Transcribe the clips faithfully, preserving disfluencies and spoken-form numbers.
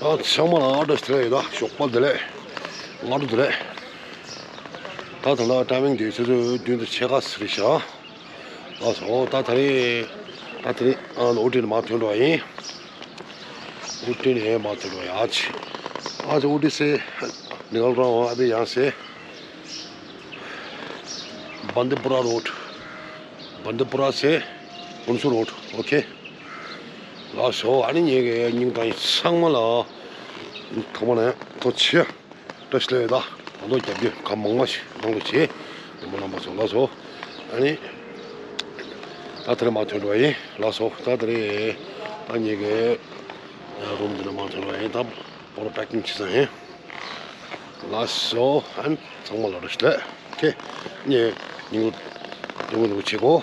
ཨ་ཚང་མ་ལ་བཀྲ་ཤིས་བདེ་ལེགས། ད་ཞོགས་པ་བདེ་ལེགས། སྔ་དྲོ་བདེ་ལེགས། ད་ད་ལྟ་ཊའི་མིང་དེ་ཆུ་ཚོད་བདུན་དང་ཕྱེད་ཀ་ཙམ་རེད་ཤག་ལགས་སོ། ད་ད་རེས་ད་ད་རེས་ཨ་ཨུ་ཊི་ནས་མར་ཐོན་འགྲོ་བ་ཡིན། ཨུ་ཊི་ནས་མར་ཐོན་འགྲོ་བ་ཡིན། ཨ་ཅེ་ཨ་ཅེ་ཨུ་ཊི་སེ་ནི་གལ་རང་ཨ་བི་ཡང་སེ། བན་དེ་པུ་ར་རོཌ། བན་དེ་པུ་ར་སེ་ཧུན་སུར་རོཌ། ཨོ་ཁེ། ལགས་སོ། ཨ་ནི་ངེད་ཀྱི་སྙིང་ཐག་ཚང་མ་ལ་ཐོག་མ་ནས་ཐུགས་རྗེ་ཆེ། བཀྲ་ཤིས་བདེ་ལེགས། ད་ད་དུང་རྒྱབ་སྐྱོར་གང་མང་མང་ཞིག་གནང་རོགས་བྱེད། དེ་མོ་རྣམ་པ་ཚོ་ལགས་སོ། ཨ་ནི་ད་དེ་རིང་མར་ཐོན་འགྲོ་བ་ཡིན། ལགས་སོ། ད་དེ་རིང་ད་ངེད་ཀྱི་རུམ་འདི་ནས་མར་ཐོན་འགྲོ་བ་ཡིན། ད་པོ་ར་པེ་ཀིང་བྱེད་ས་ཡིན། ལགས་སོ། ཨ་ནི་ཚང་མ་ལ་བཀྲ་ཤིས་བདེ་ལེགས། ཨོ་ཁེ། ངས་ཉིན་གུང་ཉིན་གུང་ལ་བྱེད་གོ།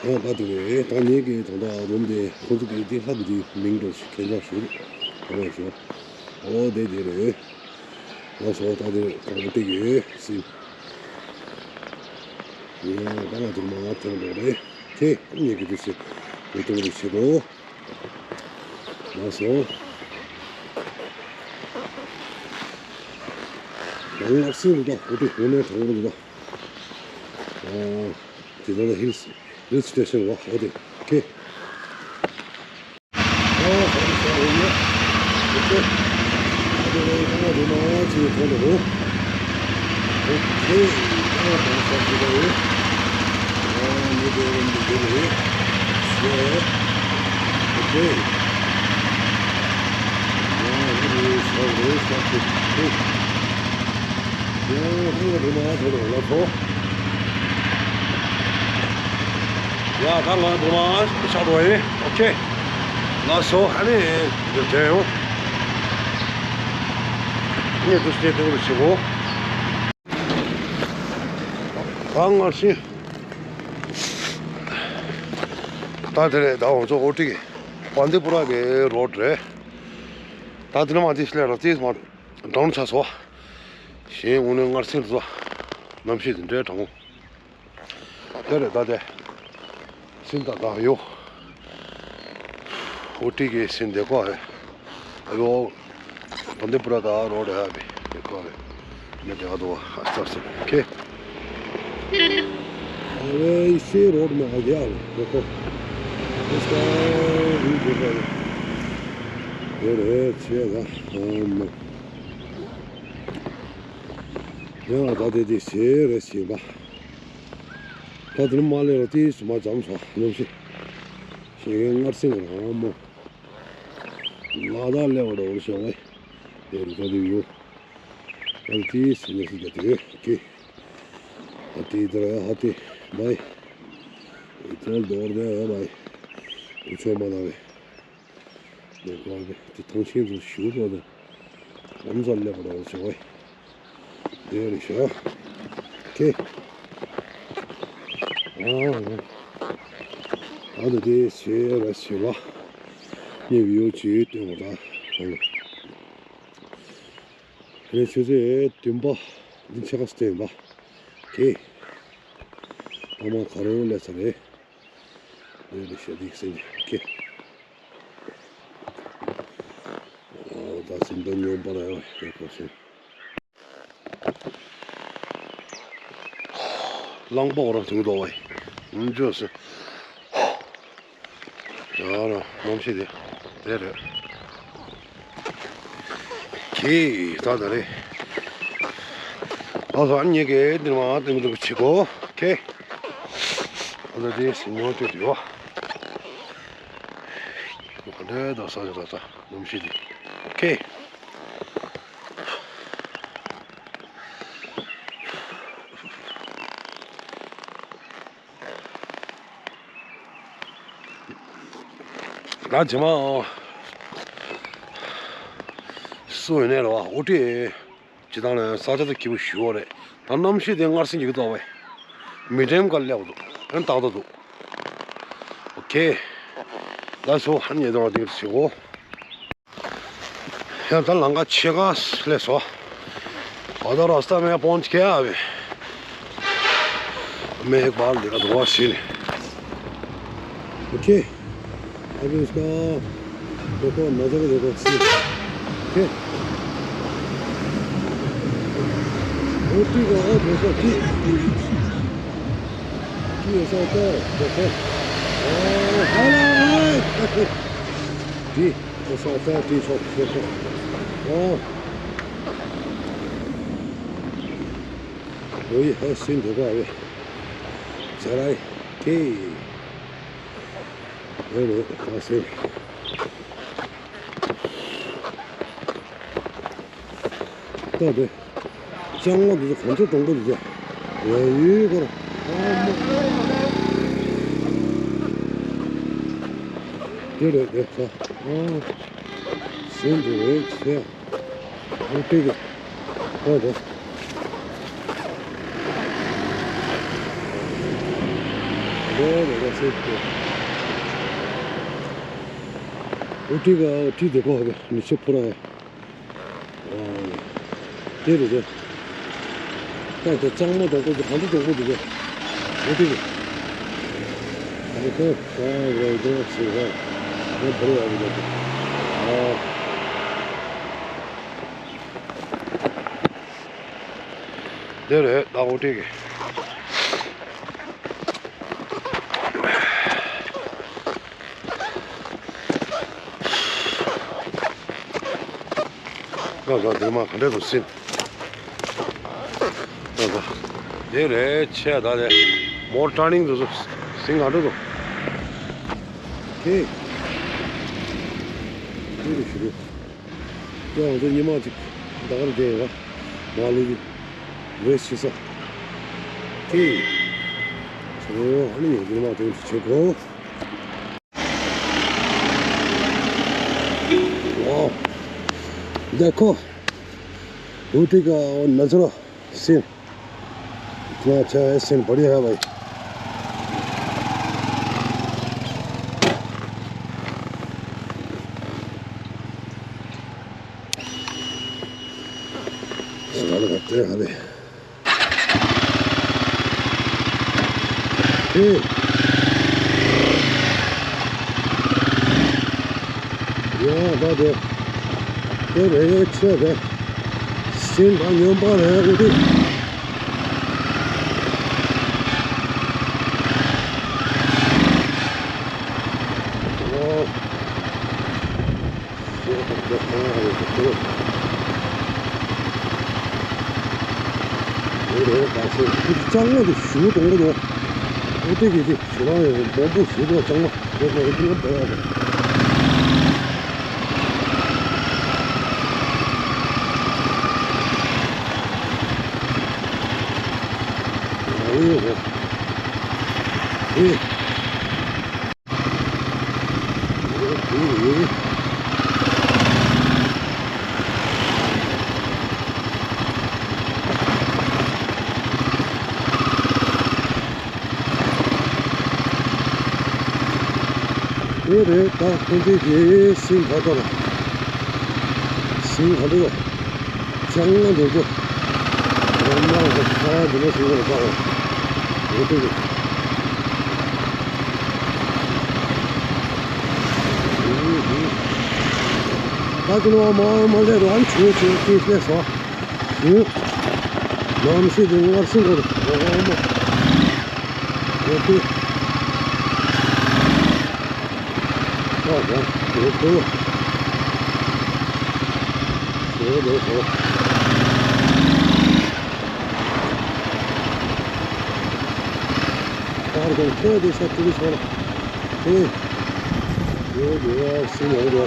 ཨ་ད་དེ་རེད། ད་ངེད་ཀྱི་ད་ལྟ་རུམ་དེ་ཁོ་ཚོ་གི་དེ་ལྷ་དེ་དེ་མིང་འགྲོ་ཞིག་ཁྱེད་ཅག་ཞུ་རོགས་ཞུ། ཨོ་དེ་དེ་རེད། ལགས་སོ། ད་དེ་གང་བལྟས་ཡོད་སྲིད། ཡང་ད་ང་ཚོ་མར་ཐོན་འགྲོ་རེད། ཁྱེད་ངེད་ཀྱི་དུས་སུ་བོད་དོན་རེ་བྱེད་དོ། ལགས་སོ། ཡང་ལགས་སོ། རེད་ད། ཨོ་དེ་དངོས་གནས་དྲང་པོ་རེད་ད། ཨ་དེ་ད་ལ་ཧིལ་ཧིལ་སི་ཊེ་ཤན་བ། ཨོ་དེ་ཁེ། ཨོ་ཧོ་ཧོ་ཧོ་ཡ། ཨོ་ཁེ། ཨ་དེ་ལ་ད་ང་རེ་མ་ཅི་ཐོན་འགྲོ། ཨོ་ཁེ། ད་ང་ད་ས་ཅི་ད་རེད། ཨ་ནི་དེ་རེད་འདི་རེད། ཤེ། ཨོ་ཁེ། ཡ་ཧི་རེད་ས་རེད་ས་ཁེ་ཁེ། ཡ་ཧི་རེ་མ་ཐོན་འགྲོ་ལ་ཐོ། ཡ་ད་ང་རེ་མ་ཆགས་འགྲོ་ཡིན། ཨོ་ཁེ། ལགས་སོ། ཨ་ནི་འདིར་དྲན་ཡོང་། ངས་འདུག་སེ་དེ་འདྲ་བྱེད་གོ། ད་སྔར་བཞིན། ད་དེ་རེད། ད་ང་ཚོ་ཨོ་ཊི་གི་བན་དེ་པུ་ར་གི་རོཌ་རེད། ད་དེ་ནས་མར་དེ་སླེབས་ར་དེ་མར་འགྲོ་ཆགས་སོ། གཞན་དངོས་གནས་སྔར་སེང་དུ་གནམ་གཤིས་དེ་འདྲའི་གྲང་མོ། དེ་རེད་ད་དེ། སེང་ད་ད་ཡོ། ཨོ་ཊི་གི་སེང་དེ་ཀོ་ཨེ། ཨ་ཡོ། བན་དེ་པུ་ར་ད་རོ་རེད་ཨ་བི། དེ་ཀོ་ཨེ། མི་དེ་ཨ་དོ་ཨ་སྟར་སེ་ཁེ། ཨ་བེ་ཤེ་རོཌ་མ་ཨ་ཡ་བེ་ཁོ། ཨེ་སྟར་རི་དེ་ཀོ་ཨེ། དེ་རེད་ཆེ་ད་ཨ་མ། ཡང་ད་དེ་དེ་ཟེར་རེ་བྱེད་པ། ད་དེ་ནས་མར་སླེབས་ར་དེ་སུ་མ་འཇམ་སོ་གནམ་གཤིས། ཞེ་གའི་སྔར་སེང་རང་མོ། ལ་དྭགས་སླེབས་པ་འདྲ་བོ་ཞོག་པས། དེ་རུ་ད་དེ་ཡོད། ད་དེ་སུ་ནས་སུ་རྒྱ་དེ་ཀེ། ད་དེ་དེ་ར་ཧ་དེ་བའི། ཨི་ཙོལ་རྡོར་དེ་ཨ་བའི། འུ་ཆོ་མ་ན་བའི། ནས་ཀོ་བའི་དེ་ཐང་ཆེན་དུ་ཞུ་རོགས་དང་། ལམ་སང་སླེབས་པ་འདྲ་བོ་བྱུང་བས། དེ་རེད་ཤག་ཁེ། ཨ་ཨ་ད་དེ་ཟེར་ར་ཟེར་བ། ངས་བི་ཡོ་ཅིག་སྟོན་པ་ད་ཧོ། དེ་ནས་ཆུ་ཚོད་བདུན་པ་བདུན་ཕྱེད་ཀ་སྟོན་པ། ཁེ། ཐ་མ་ག་རེ་སླེབས་ས་རེད། དེ་རེད་ཤག་དེ་ཟེར་ནས་ཁེ། ཨོ་ད་སེམས་པ་སྙོམས་པ་ལ་ཡོད་ཡོད་པ་ཞིག་གླང་པོ་རང་ཐུག་འདུག་བས། ཨུམ་ཅོ་སི། ཡ་ར་གནམ་གཤིས་དེ་དེ་རེད། ཁྱེད་ད་ད་རེད། ཨ་ཧ་ཉེ་གེ་འདིར་མ་ཏིང་ཏིང་ཆི་གོ། ཁེ། ཨ་ད་དེ་སི་ཉོ་ཏེ་དེ་བ། ག་འདྲ་ད་ས་ཡོད་ད་ད་གནམ་གཤིས་དེ། ཁེ། ད་རྗེས་མ་སུ་ཡིན་ནའི་རེད་བ། ཨོ་ཏི་ཇི་ལྟར་ན་ས་ཆ་དེ་སྐྱིད་པོ་ཞུ་བ་རེད། ད་གནམ་གཤིས་དེ་སྔར་སེང་གི་ཏོག་བས། མི་འགྲེམ་ག་སླེབས་འདུག་ཨན་ཏག་ཏག་འདུག་ཨོ་ཁེ། ལགས་སོ། ཧན་ཡེ་དང་དེ་ཞུ་གོ། ཡང་ད་ལམ་ཁ་ཕྱེད་ཀ་སླེབས་སོང་། ཨ་ད་ར་སྟ་མེད་པོན་ཁེ་ཨ་བེ། མེག་བལ་འདི་ག་དུ་བ་ཤི་ནི། ཨོ་ཁེ། अभी उसका देखो, नज़र देखो, सी। ठीक है। ऊटी का, और देखो, ठीक। ठीक ऐसा होता है, देखो। ओ, हेलो, ओए। ठीक ऐसा होता है, ठीक शॉट, देखो। ओ। वही है सीन, देखो अभी। चला है। ठीक। ཨོ་ལེ། ཨ་སེ། ལྟོས་དེ། ལྕང་མ་དེ་ཚོ་ག་ཚོད་གྲོང་པོ་དེ་ཚོ། ཡ་ཡུལ་སྐོར། ཨ་མ། དེ་རེད་དེ་ཚོ། ཨ། ཟིན་དེ་རེད་ཚེ། ཨ་ཏི་གི། ཨོ་དེ། ཨོ་དེ་རེད་ཟེར་གི། ཨོ་ཏི་ག་ཨོ་ཏི་དེ་གོ་ཧ་གི་མི་ཆེ་ཕོ་ར་ཡ། ཨོ། དེ་རེད་དེ། ད་དེ་གཙང་མ་དང་པོ་དེ་ག་འདྲ་དང་པོ་དེ་གོ། ཨོ་ཏི་གི། ཨ་ནི་ཁོ་ཁོ་རེད་དེ་ཟེར་ག་ཨ་ནི་བོར་ཡ་གི་ལ་དེ། ཨོ། དེ་རེད་ད་ཨོ་ཏི་གི། ལ་ལ་དེ་མ་ག་འདྲ་དུ་ཟིན། ལ་ལ། དེ་རེད་ཆེ་ད་དེ། མོར་ཊར་ནིང་དུ་ཟིན་ག་འདྲ་དུ། ཁེ། དེ་རེད་ཞུ་རེད། ཡང་ང་ཚོ་ཉི་མ་གཅིག་ད་གར་བསྡད་ཡོད་པ། མ་ལུས་རེས་བྱེད་ས། ཁེ། ཨོ་ཨ་ནི་ཉི་མ་དེ་འདྲ་བྱེད་དགོས། वाह, देखो, ऊटी का वो नज़ारा, सीन, इतना अच्छा है, सीन बढ़िया है भाई। चलो, करते हैं अभी। ཨེ། ཡ་ད་དེ། དེ་རེད་ཆེ་རེད། སེམས་པ་སྨྱོན་པ་རེད་འོ་དེ། ཨོ། གཙང་མ་དེ་ཞུ་གཏོང་གི་འདུག་ཨོ་དེ་གི་དེ་ཞུ་རང་ཡོད་མང་པོ་ཞུ་འདུག་གཙང་མ་དེ་ཁོ་ཨེ་ཅི་ཡང་འབད་ཡ་རེད། ཨེ། དེ་རེད་ད་ཁོང་ཚོའི་གི་སིང་ཁ་ཐོར། སིང་ཁ་ཐོར། ཅང་ང་འདོད་རྒྱུ། རང་མ་གི་ཁ་ར་འདི་ལ་ཞིག་ལ་བཏགས། འོ་དེ་རེད། ད་དེ་ནས་མ་མ་ལས་རང་ཆུ་ཆུ་ཆུ་སླེབས་སོང་། ཨུ། ནམ་ཞིག་དེ་ངར་སིང་གོ་རེད། འོ་མ། འོ་དེ། ཨ་ཧ། དེ་ཚོ། ཞོ་ལོ་ཞོ། ཁར་གོང་ཁྱོད་དེ་ས་ཀྲུག་ཞོ་ལ། དེ། ཡོད་དེ་བ་སི་ཡོང་དོ།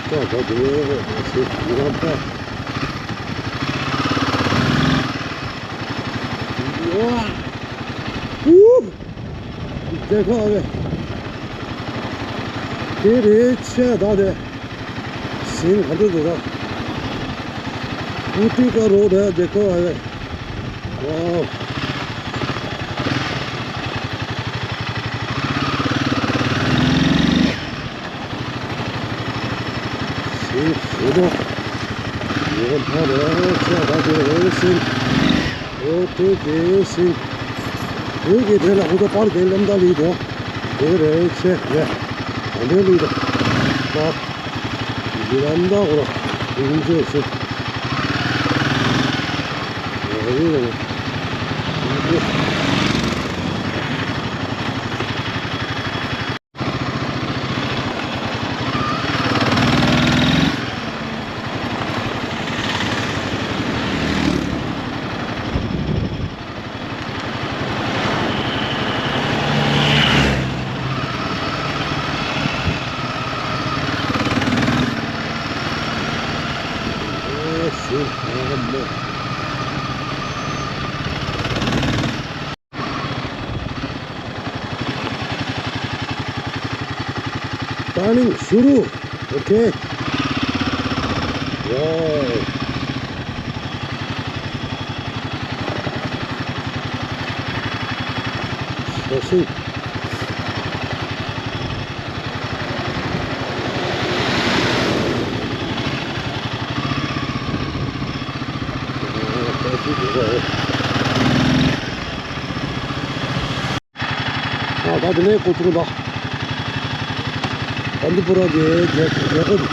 ད་ད་དེ་སི་ཡི་རང་པ། ཨུ། देखो अबे। དེ་རེད་ཆེ་ད་དེ། སིང་ག་འདྲ་འདུག་ད། ཨུ་ཏི་ཀ་རོ་དེ་देखो अबे། वाह། སིང་ཞེ་པོ། ཡོད་ད་རེད་ཆེ་ད་དེ་རེད་སིང་། ཨོ་དེ་དེ་སིང་། བོད་ཀྱི་དེ་ལ་ཧུ་ད་པར་དེ་ལམ་ད་ལི་དོ། དེ་རེད་ཆེ་རེད། ཨ་འདྲེ་ལི་དོ། ད་ལམ་ད་གོ་ལ་ཡིན་ཆེ་ཆེ། རེད་རེད། Turning शुरू। OK। Wow। Shashi. ཨ་ད་དེ་ནས་ཀོ་ཚུར་ད། ཨ་འདི་པུ་ར་གི་རྒྱལ་རྒྱལ་ཁབ།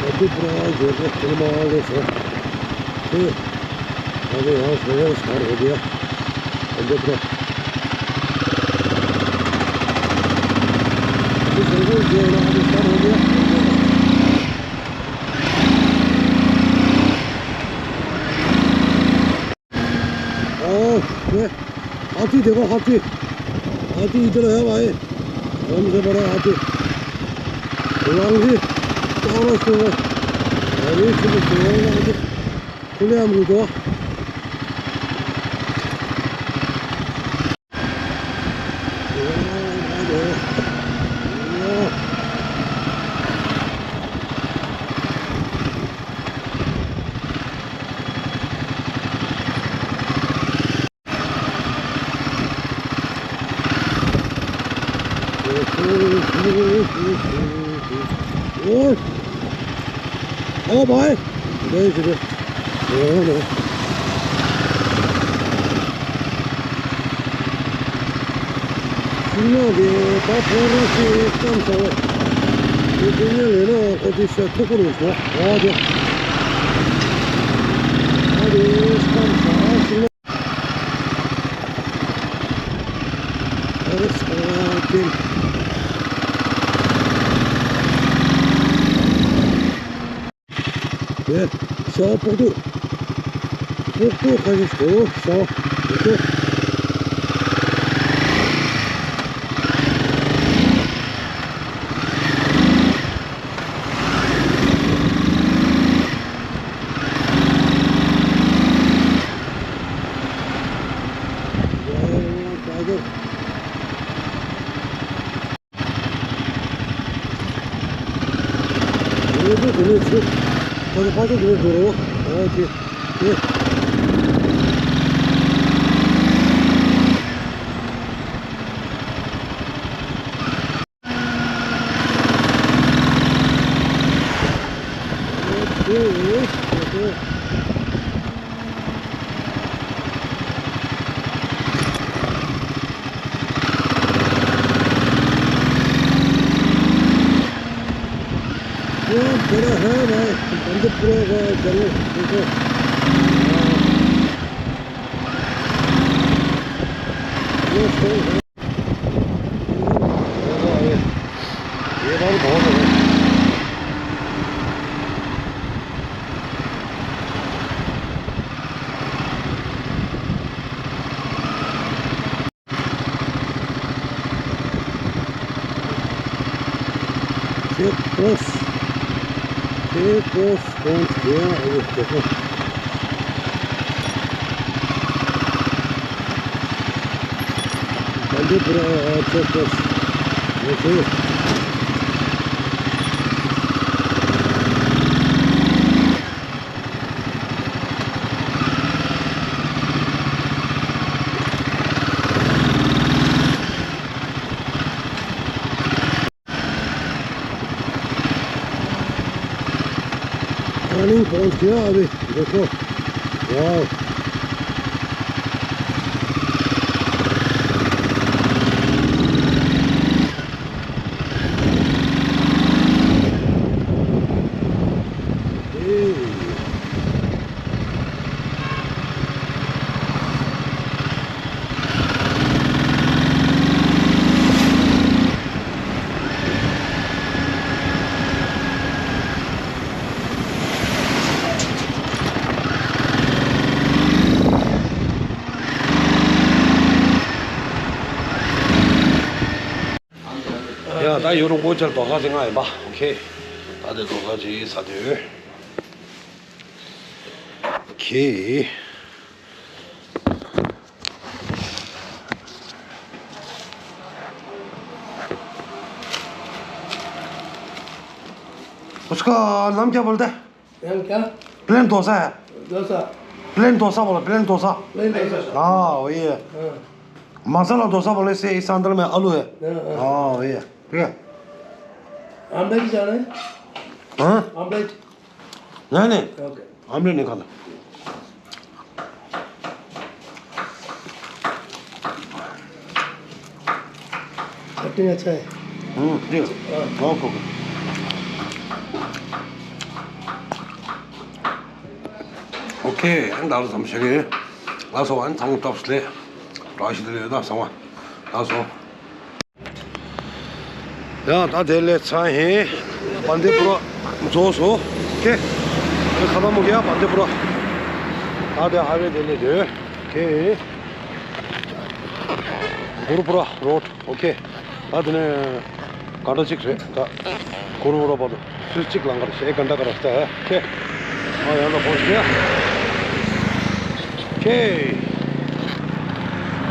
ཨ་འདི་པུ་ར་རྒྱལ་ཁབ་དེ་མ་ལོ་སོ། ཧེ། ཨ་ནི་ཡང་སོ་ཡང་སར་འོ་དེ། ཨ་འདི་པུ་ར། དེ་སོ་སོ་རྒྱལ་ན་ཨ་ནི་སར་འོ་དེ། ཨོ། ཨ་ཏི་དེ་གོ་ཧ་ཏི། ཨ་ཏི་ཡིད་ལ་ཡ་བ་ཨེ། ལམ་ཟེར་བ་ར་ཨ་ཏི། ལང་གི། ཏོ་རོ་སུ་བ། ཨ་རེ་སུ་བ་སུ་བ་ཨ་ཏི། ཁུ་ལེ་ཨམ་རུ་དོ། ཨོ། ཨོ་བའི། འདི་ཞིག་རེད། འོ་ནོ། ཤིང་ནགས་དེ་ད་ཕོ་རོ་ཞིག་སྐམ་ཚ་བས། དེ་དེ་ནས་ལས་ན་ཁོ་དེ་ཤ་ཐུག་པོ་རེད་ཤོག་ཨོ་དེ། ཨ་དེ་སྐམ་ཚ་ཤིང་ནགས། ཨ་རེ་སྐམ་ཚ་དེ། དེ་ཤ་ཕོག་ཐུག་ཕོག་ཐུག་ཁ་ཤས་ཤོག་ཤ་ཕོག་ཐུག Check post. Check post. Don't care. Ayo, check post. Bandipura, uh, check post. Okay. पानी बहुत गया अभी, देखो। वाह। ཡ། ད་ཡུ་རོ་གོ་ཆར་རྡོ་ཁ་ཟིན་ང་ཡིན་པ། ཨོ་ཁེ། ད་དེ་རྡོ་ཁ་ཅིག་ཟ་དུས། ཁེ། उसका नाम क्या बोलते हैं? प्लेन क्या? प्लेन डोसा है। डोसा। प्लेन डोसा बोलो, प्लेन डोसा। प्लेन डोसा। हाँ, वही है। हाँ। मसाला डोसा बोलने से इस अंदर में आलू है। हाँ, हाँ। हाँ, वही है। ठीक है। आमलेट जाना है? हाँ? आमलेट। नहीं, नहीं। ओके। आमलेट नहीं खाता। कटिंग अच्छा है। हम्म, ठीक है। हाँ। Okay, okay. ཨོ་ཁེ། ཨ་ནི་ད་ལོ་ཙམ་ཞིག་གི་ལགས་སོ། ཨ་ནི་ཚང་མ་སྟོབས་ལས་བཀྲ་ཤིས་བདེ་ལེགས་ཡོད་ད་ཚང་མ། ལགས་སོ། ཡང་ད་དེ་ལས་ཚ་ཧེ་བན་དེ་པུ་ར་རྫོགས་སོ། ཁེ། ཁ་ཐ་མོ་གི་ཡ་བན་དེ་པུ་ར། ད་དེ་ཧ་བེ་དེ་ལས་དེ། ཁེ། གུ་རུ་པུ་ར་རོཌ། ཨོ་ཁེ། ད་དེ་ནས་ག་འདྲ་ཅིག་རེད་ད། གུ་རུ་པུ་ར་བར་དུ་ཚུར་གཅིག་ལང་གར་ཤེ་ག་འདྲ་ག་ར་ཤ་ཁེ། ཨ་ཡང་ད་ཕོ་ཤི་ཡ། ཁེ།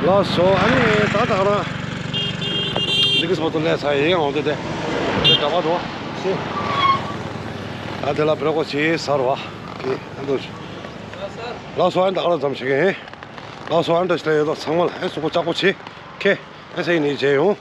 ལགས་སོ། ཨ་ནི་ད་ད་རང་འདི་གི་སྤོ་ཏོ་ལས་ས་ཡིན་ཡང་འོང་དེ་དེ་དེ་འདྲ་བ་འདུག་ཤེ། ད་དེ་ལ་བྲེ་གོ་ཆེ་སར་བ་ཁེ། ཨ་འདུག་ལགས་སོ། ཨ་ནི་ད་རང་ཙམ་ཞིག་ཡིན། ལགས་སོ། ཨ་འདྲ་ཞིག་ལ་ཡོད་དོ་ཚང་མ་ལ་ཨེ་སུ་གོ་ལྕགས་པོ་ཆེ་ཁེ། ཨེ་སེ་ནི་བྱས་ཡོང་།